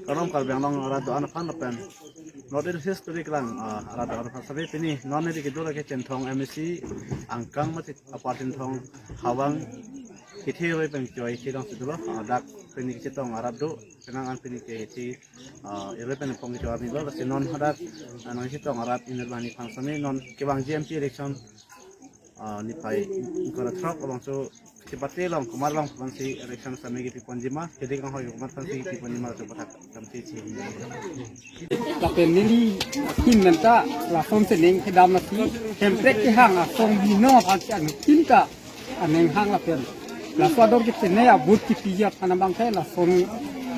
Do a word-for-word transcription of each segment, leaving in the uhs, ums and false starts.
Kardom Karbi Anglong arat do-an aphan lapen North East History kelang, ah, arat do-an aphan save pini non neli kedo lake Chinthong M A C angkang mati apar Chinthong Hawang kethe roi pen choi chidong si dolo, ah, dak pini kechetong arat do, penang an pini kethi, ah, iroi pen pong choi arni lo, lasi non hadak, ah, nangchetong arat inut bani aphan same non kevangji M P election, ah, niphai ingkoi ra throk abangso kepate long, komat long aphansi election same kepi ponji ma, kedik anghoi komat aphansi kepi ponji ma, laso aphuthak kam si si. Lapen neli ahin menta lason si ning kedam nasi, Hemprek kehang asong binong aphansi anuttin ta aning hang lapen laso ador kechenei a-vote kepiji aphan abangke lason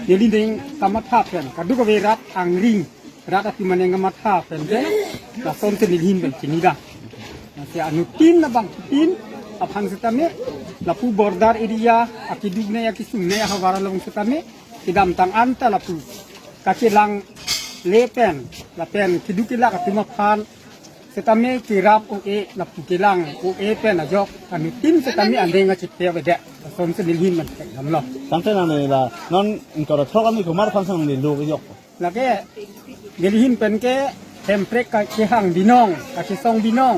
neli ning kamatha pen kadokave rat angring, rat atum aning kamatha pen ke lason si neli ahin pen chinidam. Lasi anuttin abangphutin aphan setame lapu border area akeduk nei akesung nei ahavar along setame kedamtang anta lapu kachelangle pen lapen keduk kelak atum aphan setame kerap o-e lapu kelang o-e pen ajok anuttin setame andeng achepe avedet. Lason si neli ahin pen damlo. Tangte nang neli la non ingkoi ra throk arni komat aphan sang neli lo kejok? Lake neli ahin pen ke Hemprek ka kehang binong, kachesong binong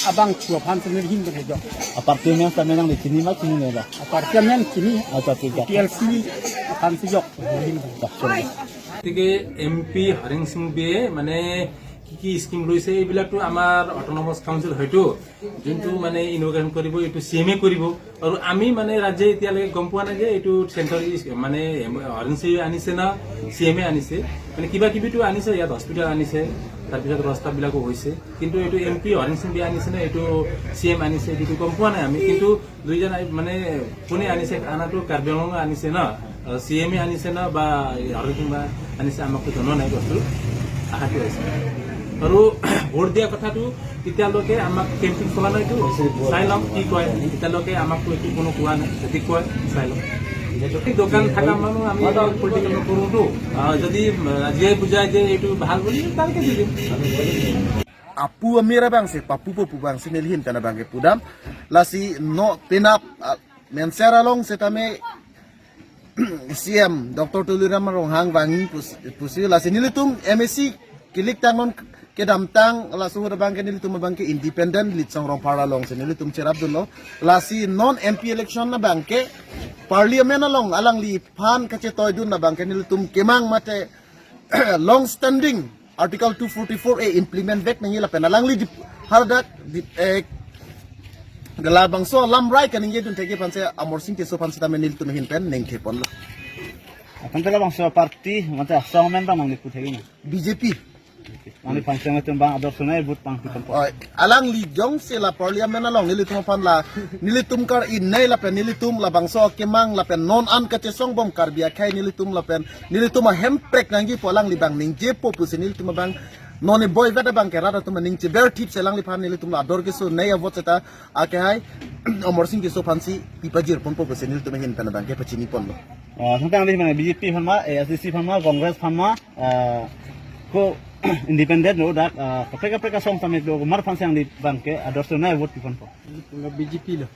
abangphu aphansi neli ahin pen kejok. A-party amen setame nangli chini ma chininelo? A-party amen chini. Acha, thik, thik. T L C aphansi jok neli ahin pen. Thik, sorry. গতিকে M P Haren সিং বিয়ে মানে কি কি স্কিম লৈছে, এইবিলাকতো আমাৰ autonomous council হয়তো যোনটো মানে ইনগৰেশ্যন কৰিব, এইটো চি এম এ কৰিব। আৰু আমি মানে ৰাইজে এতিয়ালৈকে গম পোৱা নাই যে এইটো চেণ্ট্ৰেল মানে হৰেণ সিং আনিছে না চি এম এ আনিছে। মানে কিবা কিবিতো আনিছে, ইয়াত হস্পিটেল আনিছে, তাৰপিছত ৰাস্তাবিলাকো হৈছে, কিন্তু এইটো এম পি হৰেণ সিং বিয়ে আনিছে নে এইটো চি এম আনিছে, এইটোতো গম পোৱা নাই আমি। কিন্তু দুইজন আহি-, মানে কোনে আনিছে, আনাটো কাৰ্বি আংলঙে আনিছে না, চি এম এ আনিছে না বা এই হৰেণ সিং বা আনিছে, আমাকতো জনোৱা নাই বস্তু। আহাটো হৈছে। আৰু ভোট দিয়া কথাটো এতিয়ালৈকে আমাক কেম্পেইন চলা নাইতো, চাই লওক কি কয়। এতিয়ালৈকে আমাকতো একো কোনো কোৱা নাই, যদি কয় চাই লওক। এই দোকান থকা মানুহ আমি পলিটিকেল নকৰোঁতো। আহ, যদি, আহ, যিয়ে বুজায় যে এইটো ভাল বুলি, তালৈকে দি দিম। Apu amir abangsi, papupo pu abangsi neli ahin pen abangke pudam. Lasi non penap, ah, Mensera along setame C M Doctor Tuliram Ronghang vangji pusi, pusi lasi nelitum M A C keliktang non kedamtang laso ahut abangke nelitum abangke independent Litsong Rongphar alongsi nelitum cherapdunlo. Lasi non M P election abangke parliament along alangliphan kachetoidun abangke nelitum kemang mate long standing Article two forty-four A implement vek nangji lapen alangli dip-, hadak dip-, eh, labangso alam rai kaningjedun thekji aphansi Amarsing Tisso aphan setame nelitum ahin pen ningtheponlo. Aphan labangso party mate asong amen abang nangli pu thekji na? B J P. Nangli pangcheng atum abang ador sunai vote pangpiponpo. Oh, alangli jongsi la parliament along nelitum aphan la, nelitum kar-i nei lapen nelitum labangso kemang lapen non an kachesongbom Karbi akhei nelitum lapen nelitum ahemprek nangji pu alangli abang ningjepo pusi nelitum abang non iboi vet abangke rat atum aning cheber thipsi alangliphan nelitum la ador keso nei a-vote seta akehai Amarsing Tisso aphansi pipajirponpo pusi nelitum ahin pen abangke pachiniponlo. Oh, tangte nangli mane B J P aphan ma, A I C C aphan ma, Congress aphan ma, ah, ko independent lo dak, ah, kaprek kaprek asong tame lo, komat aphansi nangli abangke ador sunai vote piponpo? B J P lo.